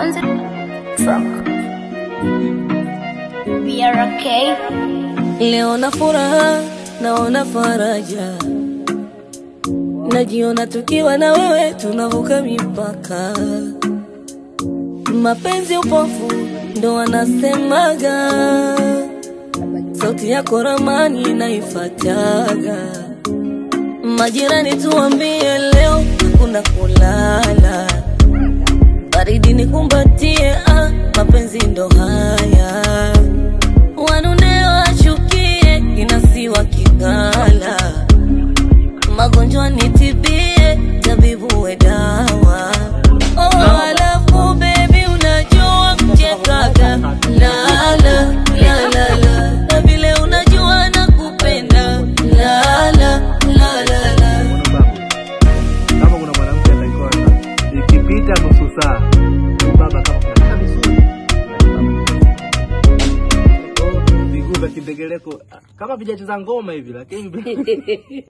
On the truck. BRK. Leo na furaha, naona faraja, najiona tukiwa na wewe tunavuka mipaka. Mapenzi upofu ndo wanasemaga, sauti yako ramani naifataga. Majirani tuambie leo hakuna kulala, baridi nikumbatie, mapenzi ndo haya. Wanune wachukie inasiwa kikala, magonjwa nitibie, tabibu we dawa. Oh, alafu baby unajua kuchekaga, la la la la la, na vile unajua nakupenda, la la la la la. Kama kuna mwanamke atakuwa ikipita nusu saa baba, kama kuna vizuri miguu vya kimbegeleko kama vijacheza ngoma hivi, lakini